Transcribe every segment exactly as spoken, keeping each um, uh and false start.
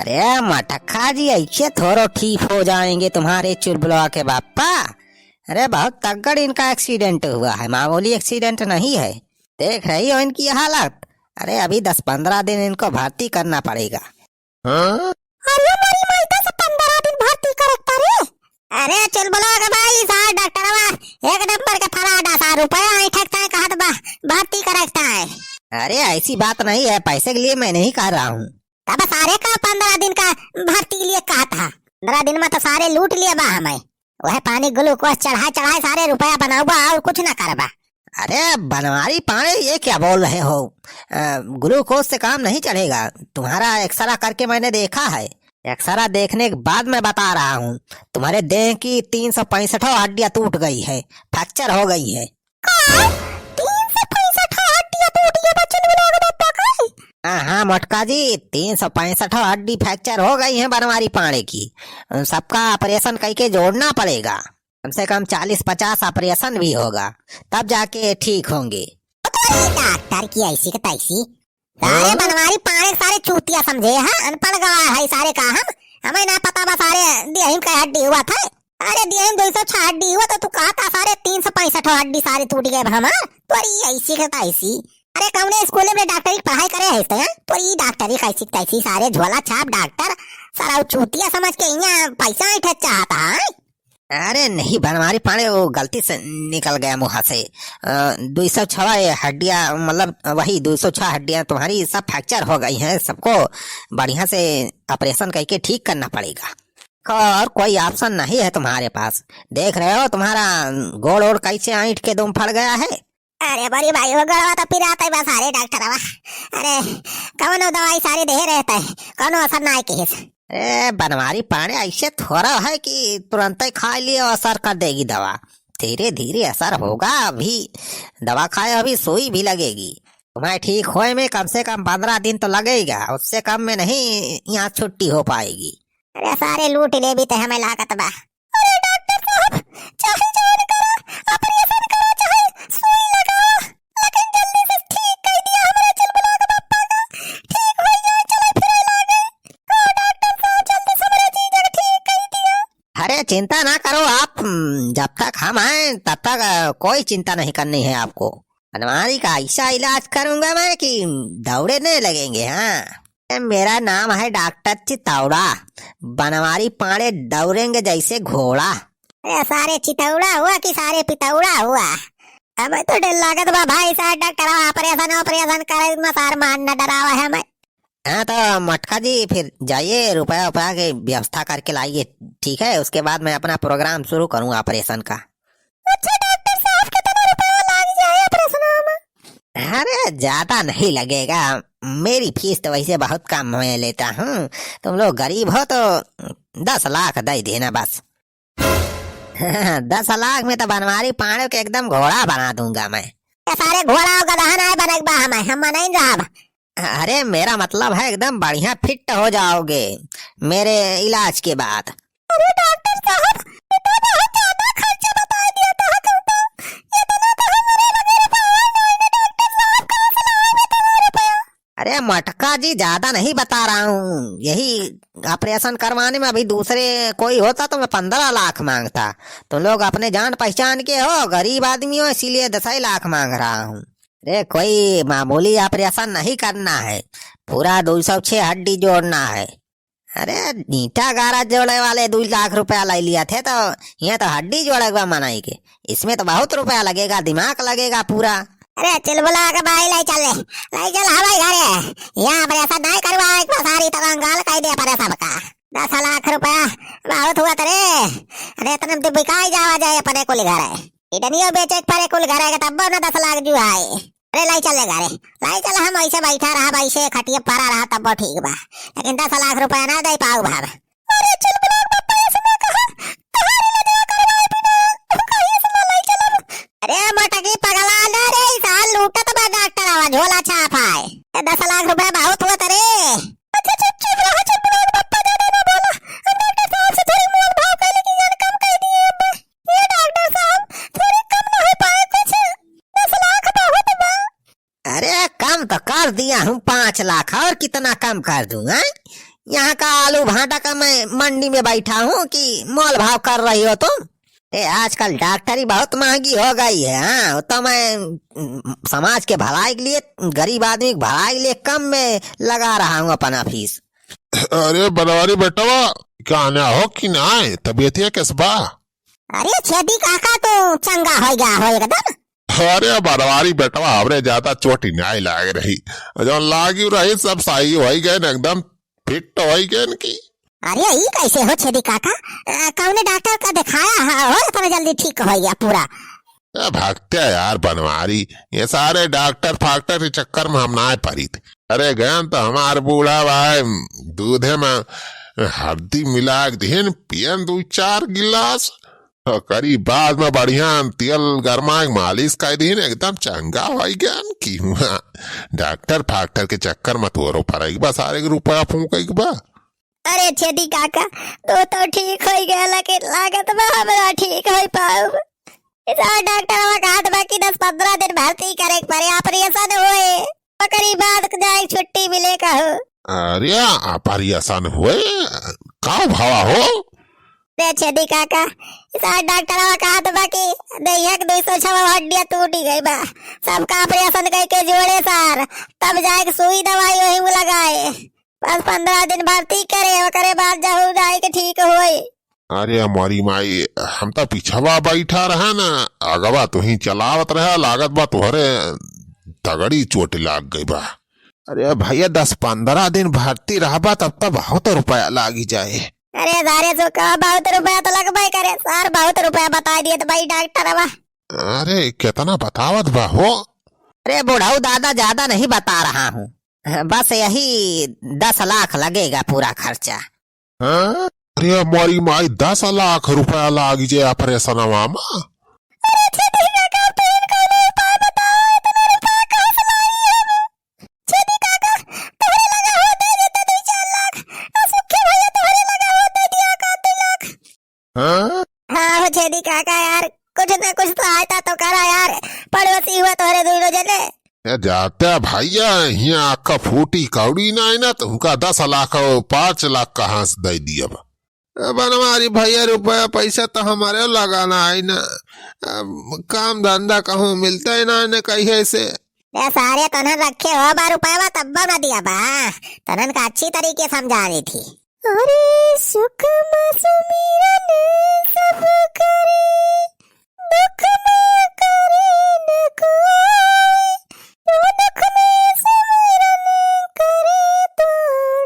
अरे मटका जी, ऐसे थोड़ो ठीक हो जाएंगे तुम्हारे चुलबुलवा के बापा। अरे बहुत तगड़ इनका एक्सीडेंट हुआ है, मामूली एक्सीडेंट नहीं है। देख रही हो इनकी हालत। अरे अभी दस पन्द्रह दिन इनको भर्ती करना पड़ेगा। हाँ? अरे मोरी माई, दस पन्द्रह दिन भर्ती करक पड़े? अरे चुलबुलवा के भाई, सार डॉक्टरवा एक नंबर के फराड आ, सार रुपया ऐंठक ताय कहत बा, भर्ती करक ताय। अरे ऐसी बात नहीं है, पैसे के लिए मैं नहीं कह रहा हूँ। तब सारे का पन्द्रह दिन का भर्ती लिए कहा था, पन्द्रह दिन में तो सारे लूट लिए बा हमें। वह पानी ग्लूकोज चढ़ाए चढ़ाए सारे रुपया बनाउबा और कुछ ना करबा। अरे बनवारी पांड़े, ये क्या बोल रहे हो? अ, ग्लूकोज से काम नहीं चलेगा। तुम्हारा एक्सरा करके मैंने देखा है। एक्सरा देखने के बाद मैं बता रहा हूँ, तुम्हारे देह की तीन सौ पैंसठों हड्डियां टूट गई है, फ्रैक्चर हो गई है। का? तीन सौ पैंसठ हड्डियां टूट गई बच्चन लोग बप्पा का? हाँ, हाँ, मोटका जी, तीन सौ पैंसठ हड्डी फ्रैक्चर हो गई हैं बनवारी पांड़े की। उन सबका ऑपरेशन करके जोड़ना पड़ेगा। कम से कम चालीस पचास ऑपरेशन भी होगा, तब जाके ठीक होंगे। तो ये डॉक्टर की ऐसी के तैसी। सारे हाँ? बनवारी पांड़े सारे चूतिया समझे हैं, अनपढ़ गवार है सारे का हम। हमें ना पता बा सारे देहिम का हड्डी हुआ था। अरे देहिम दो सौ छह हड्डी हुआ तो तू कहा था सारे तीन सौ पैंसठ हड्डी सारे टूट गए हमार। तो ये ऐसी के तैसी। अरे कौने स्कूल में डॉक्टरी की पढ़ाई करे है इसने? तो ये डॉक्टरी कैसी तैसी, सारे झोला छाप डॉक्टर, सारा वो चूतिया समझ के यहाँ पैसा ऐंठे चाहता है। अरे नहीं बनवारी पांड़े, वो गलती से निकल गया मुँह से। अ, दो सौ छवा ये हड्डियाँ, मतलब वही दो सौ छह हड्डियाँ तुम्हारी सब फ्रैक्चर हो गई हैं, सबको बढ़िया से ऑपरेशन करके ठीक करना पड़ेगा। और कोई ऑप्शन नहीं है तुम्हारे पास। देख रहे हो तुम्हारा गोड़ ओड़ कैसे ऐंठ के दुम फड़ गया है। अरे बड़ी भाई, वो गड़वा तो पिरात है बस, अरे डॉक्टरवा। अरे कौनो दवाई सारी दे रहता है, कौनो असर ना किहिस। ए बनवारी पांड़े, ऐसे थोड़ा है कि तुरंत ही खा लिए और असर कर देगी दवा। धीरे धीरे असर होगा, अभी दवा खाए अभी सुई भी लगेगी। तुम्हें ठीक होए में कम से कम पन्द्रह दिन तो लगेगा, उससे कम में नहीं यहाँ छुट्टी हो पाएगी। अरे सारे लूट ले भी ते हमें लागत बा। अरे डॉक्टर साहब, चाहे जौन करो, ऑपरेशन करो, चाहे सुई लगाओ, लेकिन जल्दी से ठीक कर दिया हमारे चुलबुला के पप्पा का। ठीक हो जाए, चले फिरे लागे। हाँ डॉक्टर साहब, जल्दी से हमारे जीजा के ठीक कर दिया। अरे चिंता ना करो आप, हम्म, जब तक हम हैं तब तक, अ, कोई चिंता नहीं करनी है आपको। बनवारी का ऐसा इलाज करूंगा मैं कि दौड़े नहीं लगेंगे। हाँ, ए, मेरा नाम है डॉक्टर चितौड़ा। बनवारी पांड़े दौड़ेंगे जैसे घोड़ा। अरे सारे चितौड़ा हुआ कि सारे पितौड़ा हुआ? हमें तो डर लागत बा भाई साहब, डॉक्टर ऑपरेशन ऑपरेशन करे में सार मार न डरावा है हमें। हाँ तो मटका जी, फिर जाइए, रुपया उपया की व्यवस्था करके लाइए, ठीक है? उसके बाद मैं अपना प्रोग्राम शुरू करूँ ऑपरेशन का। अच्छा डॉक्टर साहब, कितना रुपया लाग जाए ऑपरेशन में? अरे ज्यादा नहीं लगेगा, मेरी फीस तो वैसे बहुत कम मैं लेता हूँ। तुम लोग गरीब हो तो दस लाख दे देना बस। दस लाख में तो बनवारी पांड़े के एकदम घोड़ा बना दूंगा मैं। ये सारे घोड़ा और गदहा नाय बने के बा हमें, हम नहीं रहब। अरे मेरा मतलब है एकदम बढ़िया फिट हो जाओगे मेरे इलाज के बाद। अरे डॉक्टर साहब, ये तो बहुत ज्यादा खर्चा बता दिया था तुम तो। इतना तो हमारे लगे रुपया नहीं है डॉक्टर साहब, कहाँ से लाएंगे इतना रुपया? अरे मटका जी, ज्यादा नहीं बता रहा हूँ, यही ऑपरेशन करवाने में अभी दूसरे कोई होता तो मैं पन्द्रह लाख मांगता। तुम लोग अपने जान पहचान के हो, गरीब आदमी हो, इसीलिए दस ही लाख मांग रहा हूँ। अरे कोई मामूली ऑपरेशन नहीं करना है, पूरा दो सौ छह हड्डी जोड़ना है। अरे ईंटा गारा जोड़े वाले दो लाख रुपया ले लिया थे तो ये तो हड्डी जोड़े के बा मनई के, इसमें तो बहुत रुपया लगेगा, दिमाग लगेगा पूरा। अरे चुलबुला के भाई ले चल ले, ले चल हमारे घरे। यहाँ ऑपरेशन नहीं करवाए एक बार सारी तो कंगाल कर दे परे सबका। दस लाख रुपया बहुत हुआ रे। अरे इतने में तो बिकाई जावा जाए अपने कुल घरे। किडनियों बेचे के परे कुल घरे के तब्बो ना दस लाख जुआए। अरे लाई चल रे घरे, लाई चल, हम ऐसे बैठा रहा, ऐसे खटिया परा रहा तब वो ठीक बा, लेकिन दस लाख रुपया ना दे पाऊ भाव। अरे चुलबुला के पप्पा ऐसे ना कहा, तहारी ले जावा करवाए बिना, तू कहीं से ना लाई चलब। अरे मोटकी पगला ना रे, ई साल लूटत बा डॉक्टर आवा, झोला छाप है। ए, दस लाख रुपया बहुत होत रे। अच्छा चुप चुप रहा चुलबुला के पप्पा, ज्यादा ना बोला, हम डॉक्टर साहब से थोड़ी मोल भाव कर लेके जान कम कर दिए अब। ये डॉक्टर साहब, थोड़ी कम ना हो पाए कुछ? दस लाख बहुत बा। अरे कम तो कर दिया हूँ पाँच लाख, और कितना कम कर दूँ, हैं? यहाँ का आलू भाटा का मैं मंडी में बैठा हूँ कि मोल भाव कर रही हो तुम? ए, आजकल डॉक्टरी बहुत महंगी हो गई है, हाँ? तो मैं, उम, समाज के भलाई के लिए, गरीब आदमी के भलाई के लिए कम में लगा रहा हूँ अपना फीस। अरे बनवारी बेटवा, कान्हा हो कि नाय? तबीयतिया कैस बा? अरे छेदी काका, तू चंगा होइ गया हो एकदम। अरे बनवारी बेटवा, हमरे ज्यादा चोटी नाय लाग रही, जौन लागी रही सब सही होइ गए न, एकदम फिट होइ गए न की। अरे ई कैसे हो छेदी काका? अ, कौने डॉक्टर का दिखाया है हो, इतना जल्दी ठीक होइ गया पूरा? ए भक्त्या यार बनवारी, ये सारे डॉक्टर फाक्टर के चक्कर में हम नाय परित। अरे गयन तो हमार बूढ़ा भाई दूधे में हरदी मिला के दिहिन, पियन दू चार गिलास, ओकरी बाद में बढ़िया तेल गरमा के मालिश कर दिहिन, एकदम चंगा होइ गयन। कि हुआ डॉक्टर फाक्टर के चक्कर में तोरो पड़े के बा, सारे के रुपया फूंके के बा। अरे छेदी काका, तू तो ठीक होइ गया, लेकिन लागत बा हमरा ठीक होइ पाउब। इस डॉक्टरवा कहत बा कि दस पन्द्रह दिन भर्ती करे के पड़े, ऑपरेशन होए, ओकरी बाद जाए छुट्टी मिले कहो। अरे ऑपरेशन होए, का भवा हो? रे छेदी काका, इस डॉक्टरवा कहत बा कि देहिया के दो सौ छवा हड्डियां टूटी गई बा, सबका ऑपरेशन करके जोड़े सार, तब जाए के सुई दवाई वही में लगाए। बस पन्द्रह दिन भर्ती करे, ओकरे बाद जहू जाए के ठीक होई। अरे मोरी माई, हम तो पिछवा बैठा रहा ना, अगवा तुही चलावत रहा, लागत बा तोहरे तगड़ी चोट लाग गई बा। अरे भैया, दस पन्द्रह दिन भर्ती रहबा तब तो बहुत रुपया लागी जाए। अरे सारे सुखवा, बहुत रुपया तो लगबे करे सार, बहुत रुपया बताई दिए तो भाई डॉक्टरवा। अरे कितना बतावत बा हो? अरे बुढ़ऊ दादा, ज्यादा नहीं बता रहा हूँ, बस यही दस लाख लगेगा पूरा खर्चा। हाँ? अरे मोरी माई, दस लाख रुपया लागी जे ऑपरेशनवा में। अरे छेदी काका, तू इनका उपाय बताओ, इतना रुपया कहाँ से लाई हम? छेदी काका, तोहरे लगा हो दे देते दो चार लाख, और सुखी भैया तोहरे लगा हो दे दिया का दो लाख। हाँ? हाँ हो छेदी काका यार, कुछ ना कुछ तो आयता तो करा यार, पड़ोसी हुआ तोहरे दोनों जने। ए जाते भैया, हियाँ का फूटी कौड़ी नाई ना, तुमका दस लाख और पाँच लाख कहाँ से दे दियब? ए बनवारी भैया, रुपया पैसा तो हमारे लगा नाई ना, अब काम धंधा कहूँ मिलता ही नाई ना कहिए से। ए सारे तनन रखे हो बा रुपया, तब्बो न दिया बा, तनन का अच्छी तरीके समझानी थी। अरे सुख मा सुमिरन सब करे, दुख मा करे न कोई। तो दुख में सुमिरन करे, तो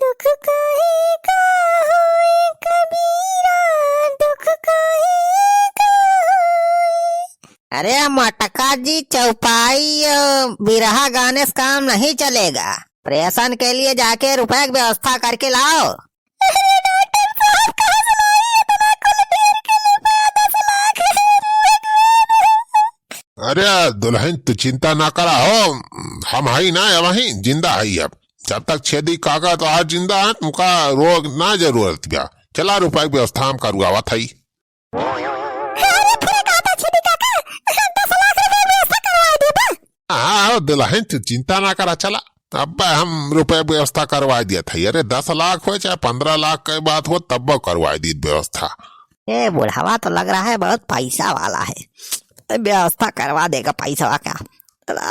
दुख काहे का होए कबीरा, दुख काहे का होए। अरे मटका जी, चौपाई और बिरहा गाने से काम नहीं चलेगा। ऑपरेशन के लिए जाके रुपए की व्यवस्था करके लाओ। अरे डॉक्टर साहब, कहाँ से लाई इतना कुल बीर के लिए दस लाख? अरे दुल्हन, तू चिंता ना करा हो, हम हई ना, वहीं जिंदा हई। अब जब तक छेदी काका तोहार जिंदा है, तुमका रोग ना जरूरत बा। चला, रुपए की व्यवस्था हम करवावत हई। अरे, फिर कहा था छेदी काका, दस लाख रुपया व्यवस्था करवा दे बा। हाँ, हाँ, दुल्हन, तू चिंता ना करा, चला, अब हम रुपया व्यवस्था करवा दिया था। अरे, दस लाख हो चाहे पन्द्रह लाख के बात हो, तब करवा दी व्यवस्था। ये बुढ़ावा तो लग रहा है बहुत पैसा वाला है, व्यवस्था करवा देगा पैसा का।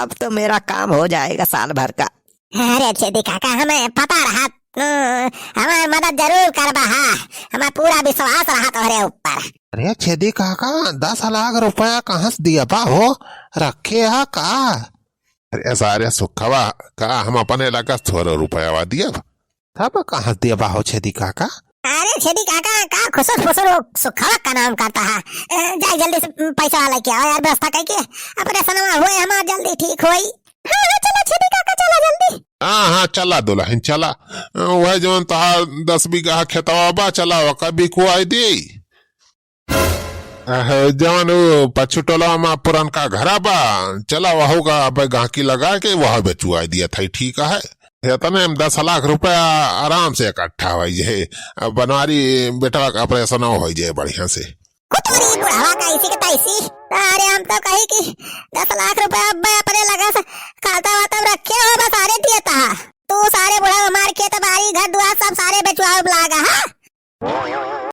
अब तो मेरा काम हो जाएगा साल भर का। अरे छेदी काका, हमें पता रहा, हमार मदद जरूर करबा हा, हमें पूरा विश्वास रहा तोहरे ऊपर। अरे छेदी काका, दस लाख रुपया कहाँ से दिया बा हो, रखे हा का? अरे सारे सुखवा, का हम अपने लगा थोड़ा रुपया दिया? तब कहाँ से दिया बा हो छेदी काका? अरे छेदी काका, का खुसुर फुसुर हो, सुखवा का नाम करता है। ए, जाए जल्दी से पैसा लेके आओ यार, व्यवस्था करके। ऑपरेशनवा होए हमार जल्दी ठीक होई। हाँ, हाँ, चला छेदी काका, चला जल्दी। हाँ, हाँ, चला दुल्हन, चला। वह जौन तहार दस बीघा खेतवा बा, चला ओका बिकवाई दी। अह, जौन उ पछुटोला मा पुरनका घरा बा, चला वहू का अब गाहकी लगा के वह बेचवाई दिया था, ठीक है। इतने में दस लाख रुपया आराम से इकट्ठा हो जाए, अब बनवारी बेटवा का ऑपरेशन हो जाए बढ़िया से। कुतरी बुढ़वा कैसी के तैसी। अरे हम तो कही कि दस लाख रुपया अब्बे अपने लगा से खाता वाता में रखे हो, बस आरे दिए ता। तू सारे बुढ़वा हमार खेत बारी घर दुआर सब सारे बेचवावे लागा, हाँ?